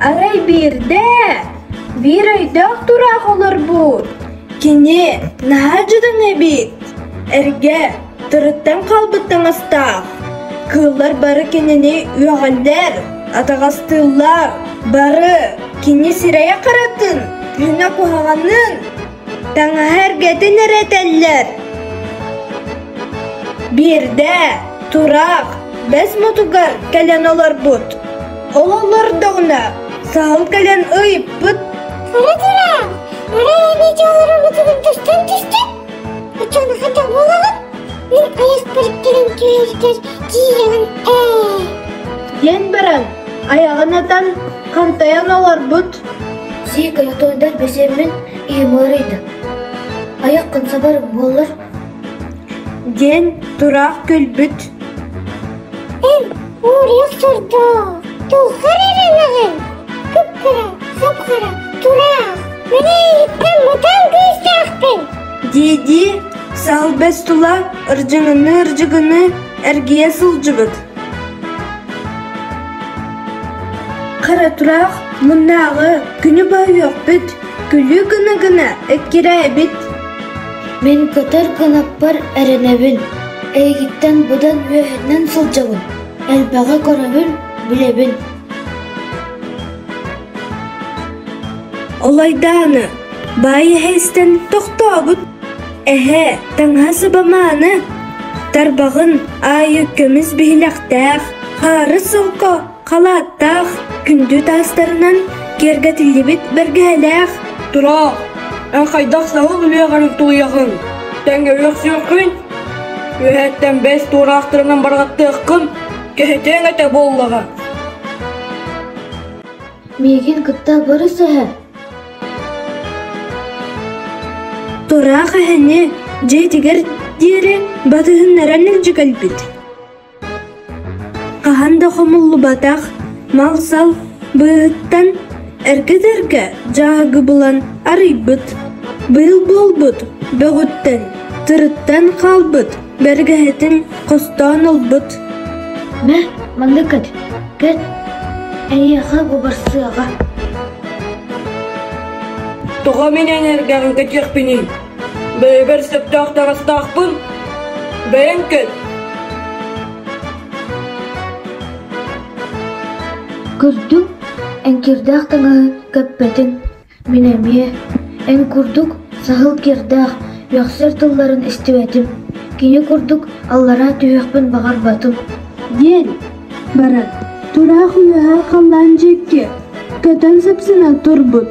Арай биирдэ биир өйдөөх тураах олорбут. Кини наһаа дьадаҥы эбит. Эргэ, тырыттан хаалбыт таҥастаах. Кыыллар бары кинини үөҕэллэр, атаҕастыыллар. Бары кини сирэйэ харатын, күнэ куһаҕанын, таҥаһа эргэтин эрэ этэллэр. Биирдэ тураах бэс мутугар кэлэн олорбут. Ол олордоҕуна саһыл кэлэн ыйыппыт: Хара тураах, арай эбиити олороргутугар тустан түстүм. Оччоҕуна хайдах буолаҕын? Мин айахпар кэлэн түһэргэр тиийэҕин ээ. Диэн баран айаҕын атан хантайан олорбут. Сиикэй отойдар бэсиэммин иһим ыарыйда. Айаххын сабарым буоллар диэн тураах күлбүт. Эн уоруйах сордоох, туоххар эрэнэҕин? Кып-кыра, хап-хара, тураах, мин эйигиттэн мутаан күүстээхпин Дии-дии саһыл бэс тула ырдьыгыныы-ырдьыгыныы эргийэ сылдьыбыт. Хара тураах муннааҕы күнү быһа үөхпүт, күлүү гына-гына эккирээбит. Мин көтөр гынаппар эрэнэбин, эйигиттэн быдан үөһэннэн сылдьабын, элбэҕи көрөбүн, билэбин. Ол айдааны баай эһэ истэн тохтообут. Эһэ таҥаһа саба мааны, тарбаҕын аайы көмүс биһилэхтээх, хаары солко халааттаах, күндү таастарынан киэргэтиллибит бэргэһэлээх. Тураах, эн хайдах саһыл үөҕэрин тулуйаҕын? Тэҥҥэ үөхсүөххүн, үөһэттэн бэс туораахтарынан барҕаттыаххын, кэһэтиэҥ этэ буоллаҕа. Миигин кытта барыс эһэ. Тураах эһэни дьиэтигэр диэри батыһыннаран илдьэ кэлбит. Хаһан да хомуллубатах мал-сал быыһыттан эргэ-дэргэ дьааһыгы булан арыйбыт. Быыл буолбут бөҕүттэн, тырыттан хаалбыт бэргэһэтин хостоон ылбыт. Мэ, манна кэт, кэт, эйиэхэ бу барсыаҕа. Тоҕо мин эн эргэҕин кэтиэхпиний? Бэйэбэр сөптөөх таҥастаахпын, бэйэҥ кэт. Көрдүҥ, эҥкирдээх таҥаһы кэппэтиҥ, Мин эмиэ, эн курдук, саһыл кирдээх, үөхсэр тылларын истибэтим, кини курдук аллараа түһүөхпүн баҕарбатым диэн баран, тураах үөһэ халлаан дьиэкки көтөн сапсына турбут.